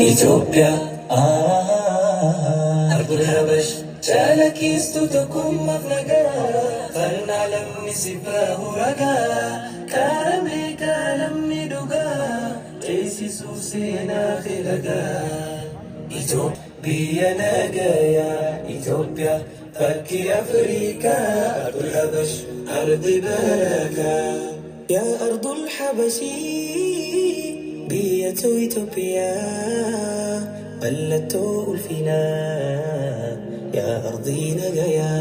Itoophiyaa ardul habash calaqqistuu tokkummaaf nagaa falnaa lamni si bahu ragaa qaramee qaalamni dhugaa ceesisuuf seenaa fi ragaa. Itoophiyaa biyya nagayaa Itoophiyaa fakkii Afrikaa ardul habash ardi barakaa. يا أرض الحبشي بية إثيوبيا قلت ألفنا يا أرضي نجايا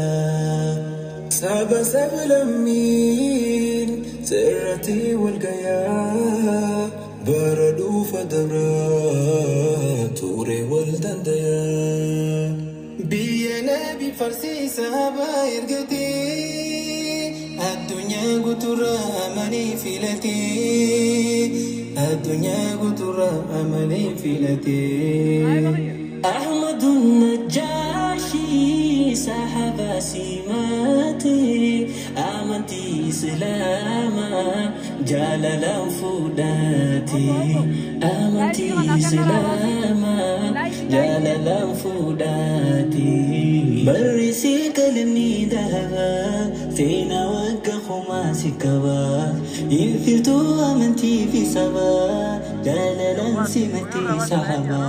Saba sablammiin sirratti wal gayaa bara dhufa dabraa ture wal dandayaa. Biyya nabi farsiisa habaa ergatee addunyaa guuturraa amanii filatee addunyaa guuturraa amanii filatee. أحمد النجاشي سحب سماتي آمنتي سلاما جاللا فوداتي آمنتي سلاما جاللا فوداتي برسي كلمني ذهبا سينا وقا خماسي كبا ينفلتو آمنتي في سبا جاللا سمتي صحبا.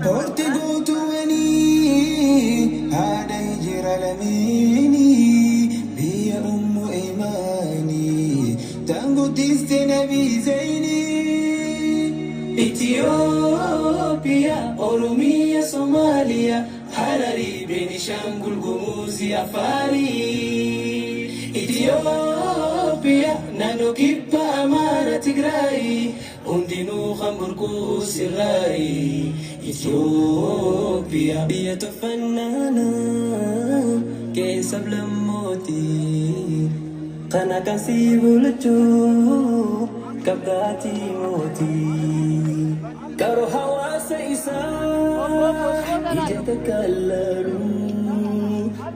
Horti guutuuwwanii haadha hijira lameenii biyya ummu imaanii tan guddiste nabii zaynii. Itoophiyaa, Oromiyaa, Somaaliyaa, Hararii, Beenishaangul Gumuzii, Afaarii. Itoophiyaa, naannoo kibba Amaara, Tigraay, hundinuu kan burquu sirraayi. Itoophiyaa biyya tuffannaana keessa lammootii kana kan si bulchuu qabdaatii mootii. Qaroo hawaasa isaa ija takka laalu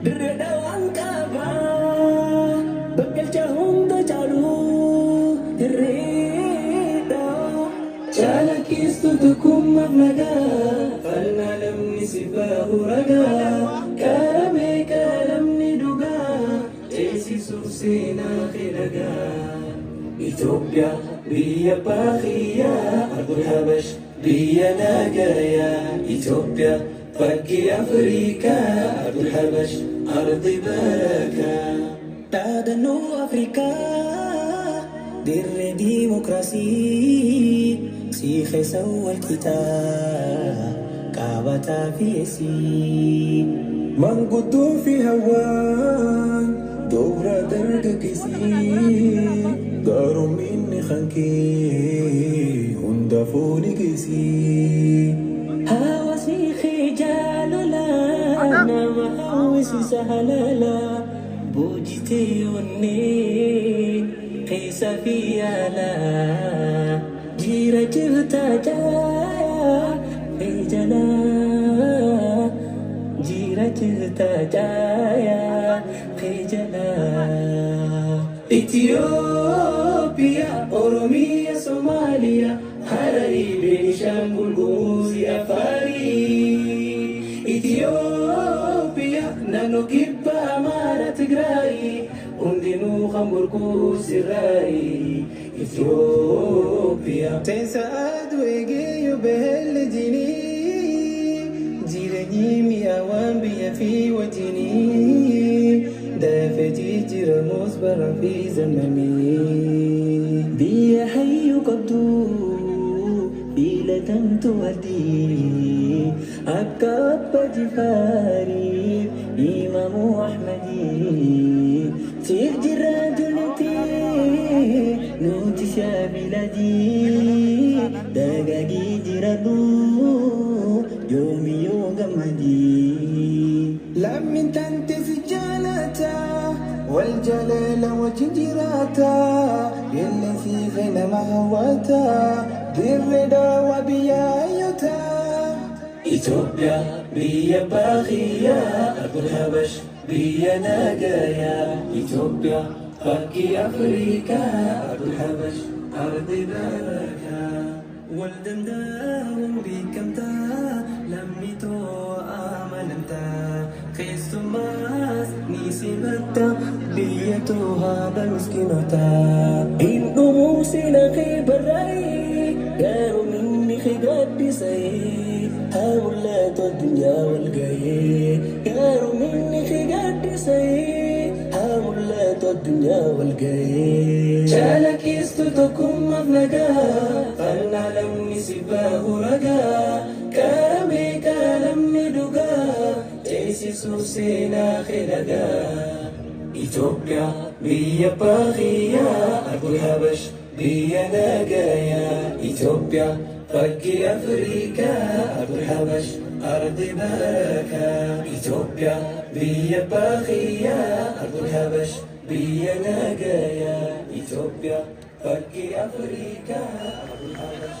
dirree dhawaan qabaa bakkalcha hunda caalu dirree dhawaa. Calaqqistuu tokkummaaf nagaa falnaa lamni si bahu ragaa qaramee qaalamni dhugaa ceesisuuf seenaa fi ragaa. Itoophiyaa biyya baaqiyyaa ardul habash biyya nagayaa Itoophiyaa fakkii Afrikaa ardul habash ardi barakaa. Dhaadannoo Afrikaa dirree diimokiraasii si keessa wal qitaa qaabataa fi eesii. Manguddoo fi hawaan dubra dargaggeessii gaaromminni kankee hunda fooni geessii. Hawaasni jaalala nama hawwisiisa halala boojitee onnee keessa fi ala jira jirta jaayaa ejala jira jirta jaayaa ejala. Itoophiyaa, Oromiyaa, Somaaliyaa, Hararii, Beenishaangul Gumuzii, Afaarii. Itoophiyaa, naannoo kibba Amaara, Tigraay, hundinuu kan burquu sirraayi. Itoophiyaa. Seensa aduu eegeeyyuu beelli jinii jireenyi mi'aawaan biyya fi wajjinii dafee jijjiiramus bara fi zamanii. Biyya hayyuu qabdu filatamtu adii akka abba jifaariif imaamu Ahmadii. Siif jirra dullatti nuti si'a biladii dagaagii jiradhu yoomiyyuu gammadii. Lammiin tante si jaalata wal jaalala wajjin jiraata qilleensi kee nama hawwata dirree daawaa biyya hayyoota. Itoophiyaa biyya baaqiyyaa ardul habash biyya nagayaa Itoophiyaa fakkii Afrikaa ardul habash ardi barakaa. Wal danda'uun beekamtaa, lammitoo amanamtaa. Keessumaas ni simatta, biyyattuu haadha miskiinotaa. Hin dhumuu seenaa kee barraa'ee, garuu inni kee gaaddisee. Haa mul'atu addunyaa wal ga'ee, garuu inni kee gaaddisee. Haa mul'atu addunyaa wal ga'ee. Calaqqeestuu tokkummaaf nagaa, fannaa lamni si baahu ragaa. Karamee kalamni dhugaa, ceesisuuf seenaa kee dhagaa. Itoophiyaa biyya baadiyyaa, ardii Habash biyya nagayaa. Itoophiyaa fakkii Afrikaa, ardii Habash ardi barakaa. Itoophiyaa biyya baadiyyaa, ardii Habash biyya nagayaa. Itoophiyaa fakkii Afrikaa, ardii Habash.